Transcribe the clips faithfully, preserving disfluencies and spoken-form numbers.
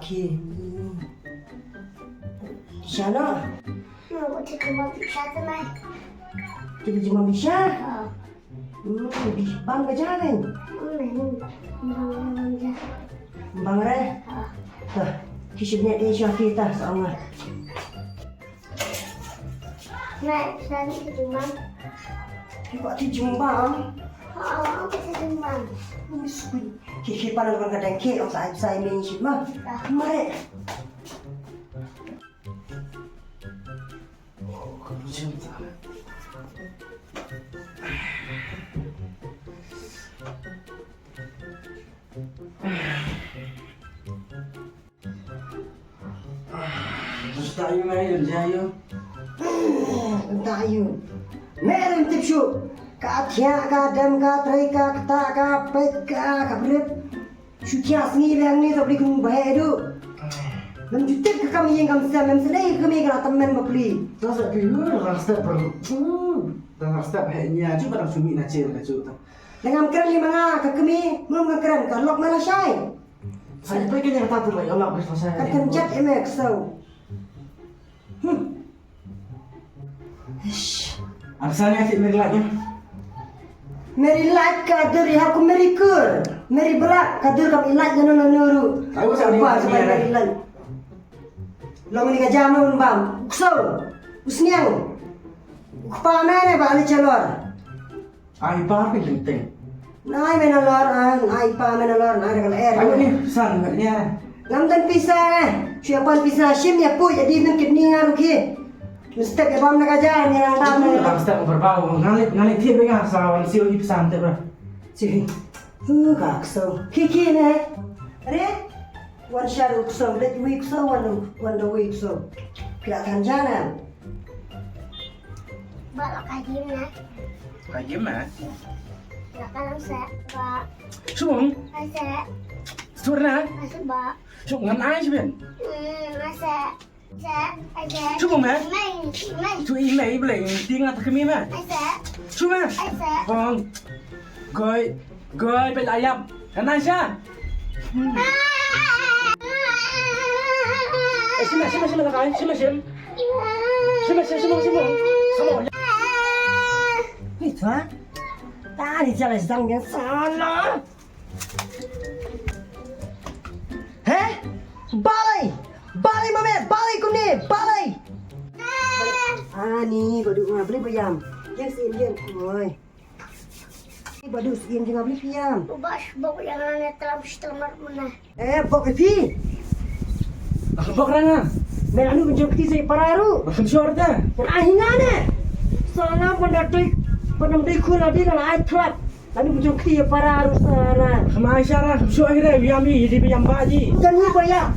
Ki. Shano? Ki jingmam bisha. Hmm, bang ka jaren. Bang re. Ki shibnya de sha kita sama. Mek, sani ki jingmam. Ki ba ki jingmam. Ha, ki jingmam. Ki ki palan ka dang ki ong sai sai ming shi ma. Mare. Tayu mai yu jayu. Tayu. Merem tip shu. Ka thia ka dem ka trei ka kta ka pet ka ka brip. Shu thia sngi leng ni tapi kung bahe du. Lem jutit ka kam yeng kam sem lem sedai ka mi ka temen bapli. Tasa pi hu rasta per. Tasa rasta bahe nya ju barang sumi na cil ka ju ta. Dengan keren lima nga ka kemi mun ka keren ka lok mana shai. Sa ïa phi kane kata tu la ïa lap bris la sa. Kan kan jat emek so. Hmm. Ish. Arsa ni asyik Mary Light ni. Mary Light ka dur ïa aku Mary Kur. Mary Black ka dur kam ilat nanu nanu ru. Aku sa ni. Apa sama Mary Light. Long ni ka jam nun bam. Ukso. Usniang. Ukpa mene ba ali chalor. Ai pa phi lynting. Nai me na lor, ah, nai pa me na lor, nai da ka lyer. Ai ni san me ni. Ngam don pisa eh. Shu ïa pan pisa shim ïa pu ïa di nun kidney nga ruh ki. Step ïa bam na ka ja ni rang bam. Lang step berbau. Ngali ngali thik be nga sa wan siu i pisa te bra. Si. Hu ka kso. Ki ki ne. Re. Wan sharu kso, let wi kso, wan wan da wi kso. Kira kan jana. Ba la ka jim na. Ka jim na. La ka lam sa ba. Sung. Asa. Surna. Asa ba. Sung ngan ai sibin. Hmm, asa. Sa. Asa. Sung ha. Mai. Mai. Tu i mai bele tinga takmi ma. Asa. Sung ha. Asa. Bong. Goi. Goi, peit la ïap. Ka nang sha. Hmm. Eh, shim, shim, shim, la kai, shim, shim. Shim, shim, shim, shim. Samo. Ni twa. Ta ni jala jang yang sana. He? Balai. Balai mame, balai kumne, balai. Ani, badu ma beli bayam. Yang si Indian. Oi. Ba dus ïa jingabli phi ïam. Ba bok ïa nga ne tlam shi tlam mar muna. Eh, bok ïa phi. Bok ranga. Me anu jong kti sei para ru. Kham shor da. Ai hinga ne. Sala panda dei panda dei khula dei na ai thlap. Anu jong kti para ru sala. Kham ai shara kham shor ira ïam i di ïam ba ji. Dan ni ba ïa.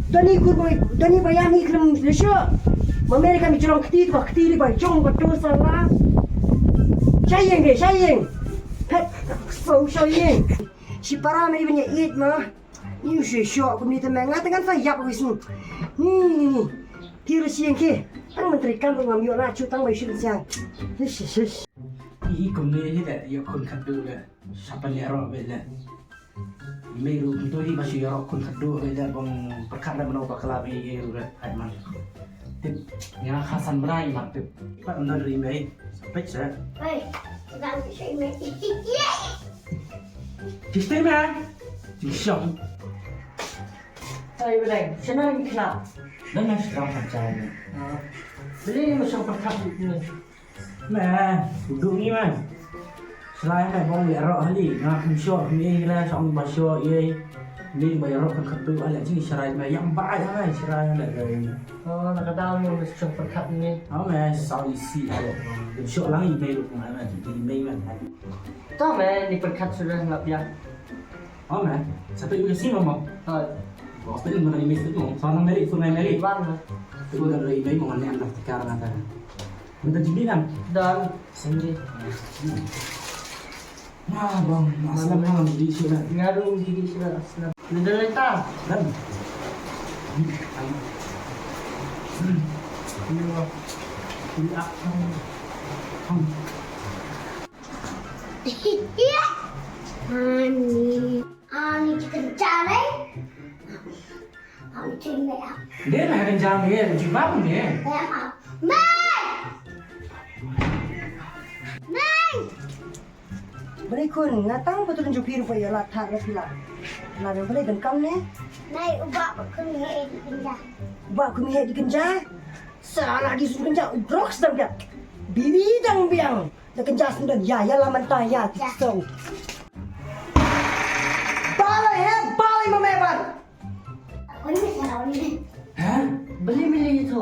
Dan ni kur ba dan ni ba ïam i kham le shor. Ma me kam jong kti ba kti di ba jong ba tu sala. Shayeng de shayeng. Phet, so shayeng. Shi para me ban ïa ïeit ma. Ni u shu shoh kum ni te me nga te ngan sa ïap wi sni. Ni ni ni. Ti ru shayeng ke. Ang menteri kam ngam ïoh na chu tang bai shu siang. Hish hish hish. Ih kum ni hi de ïa khun khatduh de. Sha pan ïaroh beit de. Mei ruh kumto hi ba shu ïaroh khun khatduh beit de bang pyrkhat de mano ba kala beit ïa ruh de. Hai man. Tip nga kha san bnai mat tip. Pat ym don ri mei. Peit sa. Hei, ka dang peit sa i mei. Ki stay man. Ki shong. Hei, Bedeng, shano ngi khlad? Dang nang sdang pynjah ne. Ah. Beli ngi ma shong pyrkhat ne. Me, u duk ngi me. Shlai me bong ïaroh hali, nga kham shoh, me ïa la shong ba shoh ïa. Ni ba ïaroh kham khatu hali jing sharai me, ïam ba ai hali sharai hali. Oh, na ka daw ngi ma shong pyrkhat ngi. Oh me, saw isi hali. Shoh lang i me ruk me, i me me. To me, ni pyrkhat sudah ngap ya. Oh me, sa peit u Yasin mo mo. Hoi. Bos peit u ngan i me mo. Sa nang meri, sungai meri. Bang. Peit u ngan i me mo ngan ni anak tikar ngan ta. Minta jimbi nang. Dan. Sendiri. Nah, bang, aslam nang di sini. Ngaru di sini aslam. Minta leta. Dan. Ini bang. Ini apa? Ani, ani kita cari. Dei na kan jam ye, jubab ne. Mei! Mei! Balei khun, nga tang ba tu kan jong phi ruh ba ïa la thak ruh phi la. La dang balei dang kam ne? Mei, u bah ba khun ngi heh di kynja. U bah khun ngi heh di kynja? Sa la di su kynja, u drugs dang biang. Biri dang biang. Da kynja sendang ïa, ïa la mynta ïa, ïa. Song. Balei he, balei ma me ban. Ha? Balei me leh ïa to?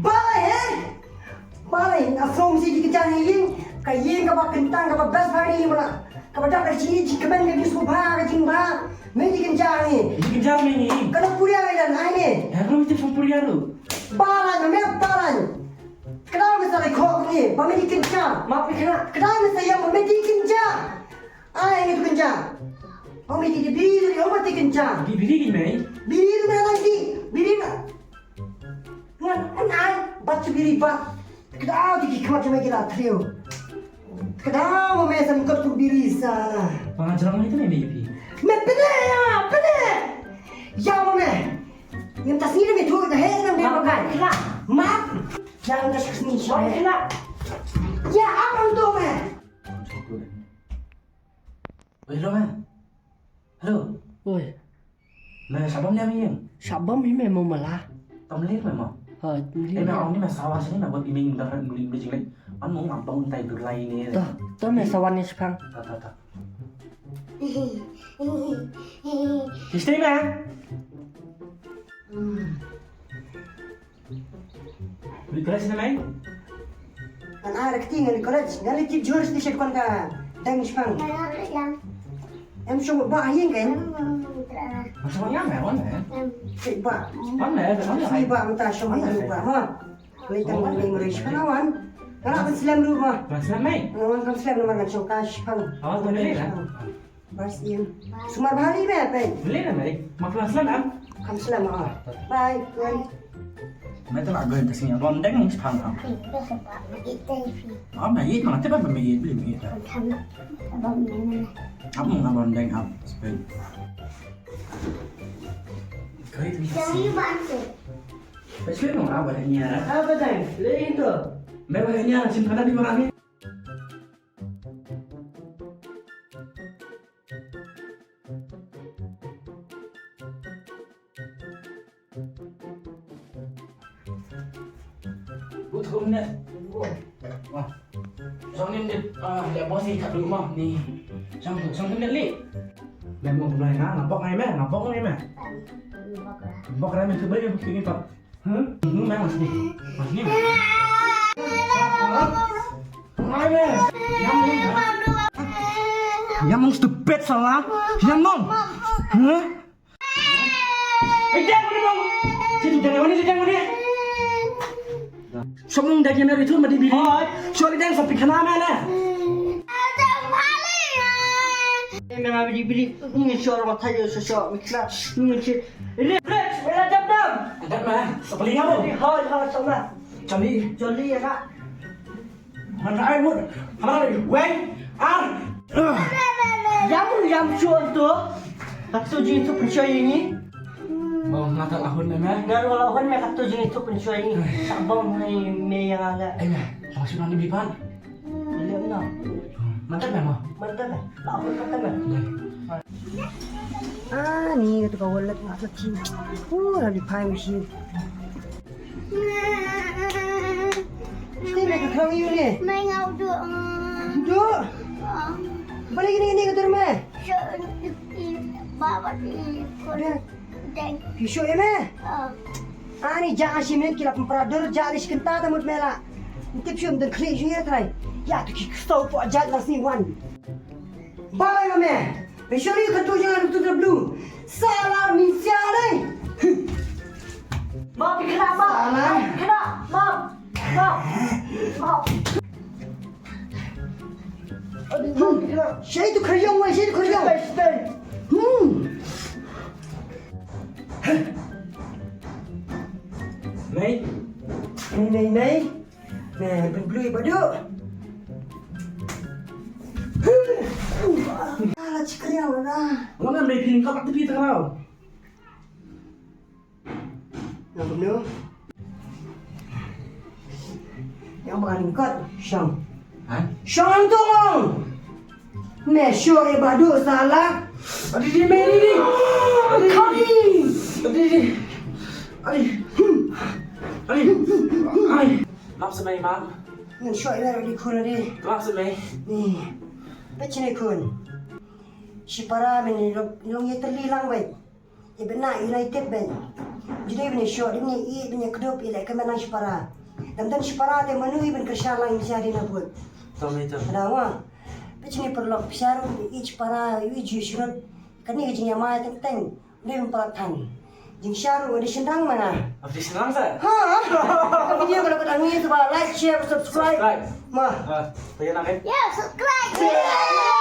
Balei he? Balei nga song si ki kynja ha ïing, ka ïing kaba kyntang kaba best bha ha ïing bala. Kaba dap da jingïeit jingkmen ka jingsngewbha ka jingbha. Me di kynja ha ïing. Di kynja me ngi. Ka dang puria me dan ai me. Ha ka dang puria ruh. Balei me balei. Kynja me sa leh khok ni, ba me di kynja. Ma pi kena. Kynja me sa ïa me di kynja. Ai ngi tu kynja. Ong me di biri tu ong me di kynja. Di biri di me. Biri tu me lang di. Biri na. Ngan ngan ai bat tu biri bat. Kynja di ki khmat tu me ki la trio. Kynja mo me sam kot tu biri sa. Pangajaran itu me me pi. Me pede ya, pede. Ya mo me. Ngam tas ni me tu dah he ngam me makan. Map. Ya ngam tas ni. Ya apa tu me? Oi, hello, man. Hello. Oi. Me shabam ne me ïing? Shabam hi me mo mala. Tam lek me mo. Ha, tam lek. Eh, me ong ni me sawa sini me buat iming dah muli muli jinglik. An mo ngam tong tai dur lai ni. Ta, ta me sawa ni sepang. Ta, ta, ta. Kisti me. Hmm. Ri college ne mai? Ngan ai ra kti ngan ri college, ngan ri tip jhur station kon ka dang shipang. Em shong ba ha ïing kan? Em shong ba ha ïing kan? Em. Ba. Ba mynta shong ba ha ïing ba ma. Lei tang ngan ri shipang wan. Ngan ri slem ruh ma. Ngan slem mai. Ngan ri slem ruh ma ngan shong ka shipang. Oh, boleh lah. Bas ïa. Sumar bha ri me pei. Boleh lah, Mei. Mak lah slem am. Kam slem ah. Bye. Bye. Mei tu lah gun kasi nya. Bondeng ni sepang am. Am na it mana tu ba me it beli me it. Am na bondeng am. Sepei. Kau itu. Jangan bantu. Pasti mau apa nya? Apa tang? Lei tu. Mei ba nya simpan di mana ni? Bút không nè. Wah. Song ni nè. Ah, dia bos ni kat rumah ni. Song tu, song tu nè li. Memang mulai na, nampak ngai me, nampak ngai me. Nampak ngai me tu boleh bukti ni pak. Hah? Lu memang sini. Mas ni. Hah? Ngai me. Yang ni. Yang mong stupid salah. Yang mong. Hah? Eh, jangan ni mong. Sini jangan ni, jangan ni. Semong dah kena itu mati bini. Hai. Sorry dan sampai kena mana? Eh, memang bini bini. Ini shor mata yo shor mikla. Ini shor. Ini break. Ini jam enam. Ada mah. Sepeling apa? Hai, hai, sama. Jolly. Jolly ya kak. Ngan ai mut. Hai, wei, ar. Yam, yam chuan tu. Kat tu jing tu pynshoi ini. Bang, ngata lahun me me. Ngar wala hun me kat tu jing tu pynshoi ini. Sabong ni me yang ada. Ai me, sama sunan ni bipan. Lihat na. Mantap me ma. Mantap me. Lahun mantap me. Ah, ni tu kawan lek nak kecil. Uh, lagi pai mesti. Te me ka khang ïu ne. Me ngau du. Du. Balei kine kine ka dur me? Baba di. Deng. Ki shu ïa me. Ani ja ashi me ki la pynpra dur ja li shkynta ta mut me la. Tip shum dang khli shu ïa trai. Ya tu ki kso po ja la sni wan. Balei ma me? Pishori ka tu jangan tu terblue. Salah minsia dai. Ma pi kena ma. Salah. Kena ma. Ma. Ma. Aduh, ma pi kena. Shai tu kharyong wai, shai tu kharyong. Stay, stay. Hmm. Nei. Nei, nei, nei. Mei, pynblui ba duk. Ala chikriaw la. Ngam mei phin kap tepi tengau. Nang kumno? Yang ba ka ringkot, shong. Ha? Shong ang tong ong. Me shong e badu sala. Adi di me di di. Adi di. Adi di. Adi. Adi. Ai. Map sa me map. Ngan shong e badu di khun adi. Map sa me. Ni. Pechne khun. Shipara me ni long ye tali lang wei. Iba na United ben. Jide ben shot, ben i ben kdup i lek kemen lang shipara. Dam dan shipara te manu i ben kersha lang i sha di na but. Tom itu. Ada wa. Pechni perlok psharu i shipara i ju shirut. Kani ka jingya mai teng teng. Ni ben palat than. Jingsharu di sendang mana? Apa di sendang sa? Ha? Ka video kalau kata ngi tu ba like, share, subscribe. Subscribe. Ma. Ah, payah nak eh? Ya, subscribe.